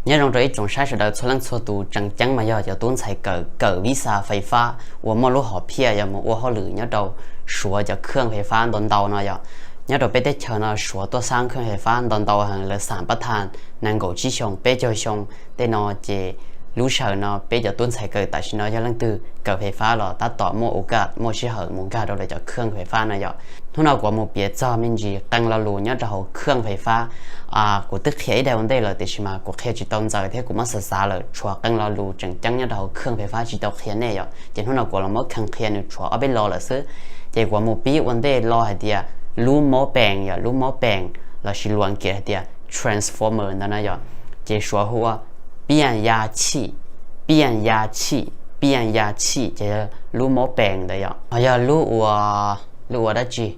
Nyob zoo rau ib tsoom saib sawv daws txhua leej txhua tus, tseem ceeb mas yog cov tub ntxhais kawm kawm visa fais fab uas muaj lub hom phiaj yog mus ua hauj lwm nyob rau Suav cov khwj fais fab ntau ntau no yom. Nyob rau peb teb chaws no Suav tuaj xab khwj fais fab ntau ntau heev, lawv xam pab thas nees nkaum tsib xyoo peb caug xyoo tej no ces lub sij hawm no peb cov tub ntxhais kawm tam sim no yog leej twg kawm fais fab los tab tom muaj ua kaj muaj sij hawm mus nkag rau lawv cov khwj fais fab no yom. Hnub no kuv mus piav txog me ntsis qee lo lus nyob rau hauv khwj fais fab. Kuv twb qhia ib daim ua ntej lawm tiam sis mas kuv qhia tsis tau ntxaws thiab kuv muab xav xav lawm tshuav qee lo lus tseem ceeb nyob rau hauv khwj fais fab tsis tau qhia nej yom. Ces hnub no kuv los muab kheev qhia nws tshuav ob peb lo lawm xwb. Ces kuv mus pib ua ntej lo hais tias lub mob pees yom, lub mob pees lossis lus Askiv hais tias transformer ntawd na yom. Ces Suav hu ua piaj ya chij, piaj ya chij, piaj ya chij ces yog lub mob pees ntawd yom. Ho yog lub ua, lub ua dab tsi?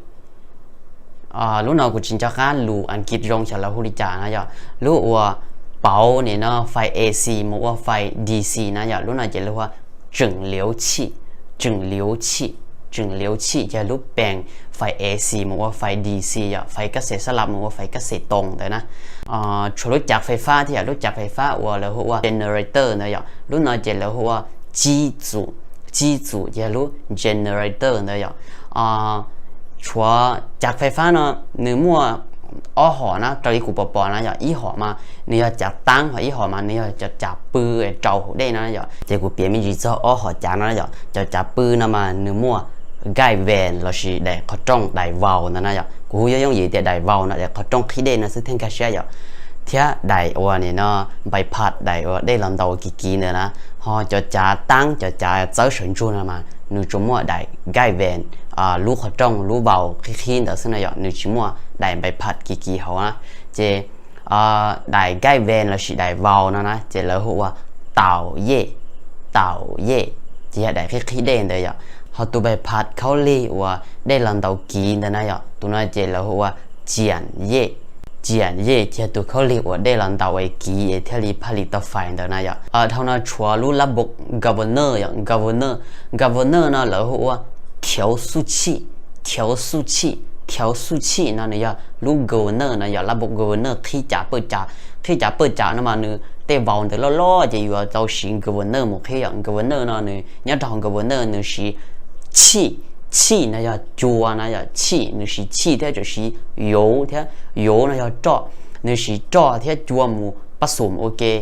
Lub no kuv tsis nco qab lus Askiv zoo xyov lawv hu li cas na yom. Lub uas pauv nim no fais A C mus ua fais D C na yom, lub no ces lawv hu ua tseem liuv chij, tseem liuv chij, tseem liuv chij ces lub pees fais A C mus ua fais D C yom, fais kab xes sab laj mus ua fais kab xes toos ntawd na. Tshuav lub cav fais fab thiab yom, lub cav fais fab uas lawv hu ua generator ntawd yom, lub no ces lawv hu ua chij txum, chij txum ces lub generator ntawd yom. Tshuav cav fais fab no nws muaj ob hom na, raws li kuv pom pom na yom, ib hom mas nws yog cav taab, ho ib hom mas nws yog cov cav pw rau hauv dej no yom. Ces kuv piav me ntsis txog ob hom cav no yom. Cov cav pw no mas nws muaj nkaij vees lossis daim qhov rooj, daim vaus ntawd na yom. Kuv hu yooj yooj yim tias daim vaus no daim qhov rooj qhib dej no xwb thiaj nkag siab yom. Thiab daim uas nim no npais phaj, daim uas dej los ntaus kiv kiv ntawd na. Ho cov cav taab, cov cav txawb saum ntsug no mas nws tsuas muaj daim nkaij vees, lub qhov rooj lub vaus qhib qhib ntawd xwb no yom, nws tsis muaj daim npais phaj kiv kiv hauv na. Ces daim nkaij vees lossis daim vaus no na ces lawv hu ua taus yej, taus yej ces yog daim qhib qhib dej ntawd yom. Ho tus npais phaj khaub lig uas dej los ntaus kiv ntawd na yom, tus no ces lawv hu ua ciam yej, ciam yej ces yog tus khaub lig uas dej los ntaus es kiv es thiaj li phaj lis tau fais ntawd na yom. Dhau no tshuav lub lab npob governor yom, governor, governor no lawv hu ua khiav xuj chij, khiav xuj chij, khiav xuj chij no nws yog lub governor no yom, lab npob governor qhib cav pawj cav, qhib cav pawj cav no mas nws tej vaus ntawd loj loj ces yuav tau siv governor mus qhib yom. Governor no nws nyob rau hauv governor nws siv chij, chij no yog cua na yom, chij nws siv chij thiab tseem siv yuv thiab, yuv no yog roj, nws siv roj thiab cua mus pab xum ua ke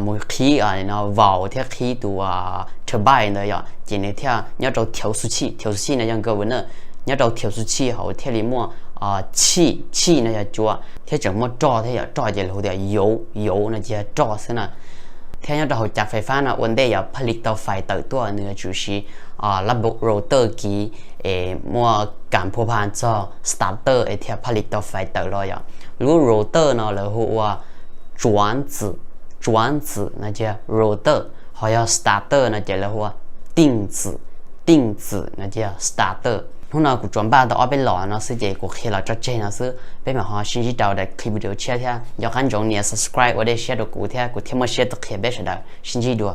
mus qhib no vaus thiab qhib tus turbine ntawd yom, ces nws thiaj nyob rau khiav xuj chij, khiav xuj chij no yog governor, nyob rau khiav xuj chij hauv thiaj li muaj chij, chij no yog cua thiab tseem muaj roj thiab yom, roj ces lawv hu tias yuv, yuv no ces yog roj xwb na. Thiab nyob rau hauv cav fais fab no ua ntej yog phaj lis tau fais tawm tuaj nws yuav tsum siv lab npob rotor kiv es muaj kas phua pha txog starter es thiaj phaj lis tau fais tawm los yom. Lub rotor no lawv hu ua tsuav txwm, tsuav txwm no ces rotor, ho yog starter no ces lawv hu ua tij txwm, tij txwm no ces starter. Hnub no kuv tsuas npaj tau ob peb los no xwb ces kuv qhia los tso tseg no xwb, peb mam ho sib ntsib rau daim clip video tshiab thiab. Nco qab ntsoov nias subscribe ua dej siab rau kuv thiab kuv thiaj muaj siab tuaj qhia peb sawv daws. Sib ntsib dua.